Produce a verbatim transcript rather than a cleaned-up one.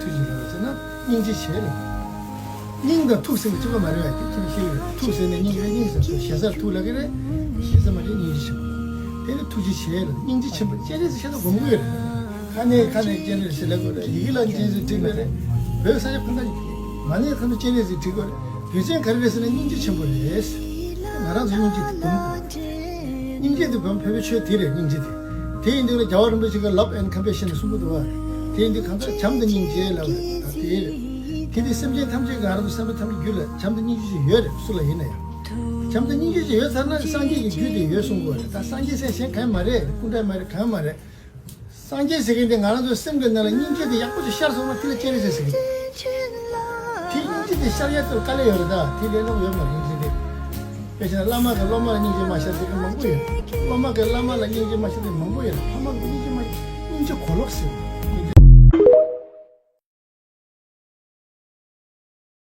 ཐུགས་རྗེ་ཆེ་ལབ་ཟེར་ན་སྙིང་རྗེ་ཆེ་ལབ། སྙིང་དང་ཐུགས་ཟེར་གྱི་གཅིག་པ་མ་རེད་པ། དེ་ཁྱེད་ཤེས་ཀྱི་རེད། ཐུགས་ཟེར་ནས་སྙིང་རེད། སྙིང་ཟེར་ཞེ་སར་ཐུགས་ལབ་ཀྱི་རེད། ཞེ་ས་མ་རེད། སྙིང་རྗེ་ཆེན་པོ། དེ་ནི་ཐུགས་རྗེ་ཆེ་ལབ། སྙིང་རྗེ་ཆེན་པོ། སྤྱན་རས་གཟིགས་ཤེས་ན་སྒོམ་གྱི་ཡོད་རེད། ཁ་ནས་ཁ་ནས་སྤྱན་རས་གཟིགས་ལབ་དགོས་རེད། ཡི་གེ་ལ་སྤྱན་རས་གཟིགས་བྲིས་དགོས་རེད། བོད་ས་ཆ་ཁོ་ན་མ་ཎི་ཁ་ནས་སྤྱན་རས་གཟིགས་བྲིས་དགོས་རེད། དོན་ཚན་ག་རེ་རེད་ཟེར་ན་སྙིང་རྗེ་ཆེན་པོ་རེད། ང་རང་ཚོ་སྙིང་རྗེ་དེ་སྒོམ་དགོས། སྙིང་རྗེ་དེ་བོད་བོད་པའི་ཆོས་དེ་རེད། སྙིང་རྗེ་དེ། དེ་ཡིན་དུས་ལ་རྒྱལ་བ་རིན་པོ་ཆེ་གིས་love and compassion གསུང་གི་འདུག་བ། དེ་ཡིན་དུས་གང་ལྟར་བྱམས་དང་སྙིང་རྗེ་ལབ་རེད། ད་དེ་རེད། དེ་དུས་སེམས་ཅན་ཐམས་ཅད་ཀྱི་ང་རང་ཚོ་སེམས་པ་ཐམས་ཅད་རྒྱུད་ལ་བྱམས་དང་སྙིང་རྗེ་ཅིག་ཡོད་རེད། སུ་ལ་ཡིན་ན་ཡང་། བྱམས་དང་སྙིང་རྗེ་ཅིག་ཡོད་ཚར་ན་སངས་རྒྱས་ཀྱི་རྒྱུད་དེ་ཡོད་གསུང་གི་ཡོད་རེད། ད་སངས་རྒྱས་ཟེར་གཞན་གང་ཡང་མ་རེད། སྐུ་འདྲ་མ་རེད། གང་ཡང་མ་རེད། སངས་རྒྱས་ཟེར་མཁན་དེ་ང་རང་ཚོའི་སེམས་ཀྱི་ནང་ལ་སྙིང་རྗེ་དེ་ཡག་པོ་ཅིག་ཤར་སོང་ན་དེ་ལ་སྤྱན་རས་གཟིགས་ཟེར་གི་འདུག་དེ་སྙིང་རྗེ་དེ་ཤར་ཡག་དེ་དཀའ་ལས་ཡོད་རེད། ད་དེ་ལས་སླ་པོ་ཡོད་མ་རེད། སྙིང་རྗེ་དེ། དཔེ་བྱས་ན་བླ་མ་གིས་སློབ་མ་ལ་སྙིང་རྗེ་མ་ཤར་ཟེར་མཁན་མང་པོ་ཡོད། སློབ་མ་གིས་བླ་མ་ལ་སྙིང་རྗེ་མ་ཤར་ཟེར་མཁན་མང་པོ་ཡོད། ཕ་མ་གིས་སྙིང་རྗེ་མ། སྙིང་རྗེ་གོ་ལོག་ཟེར།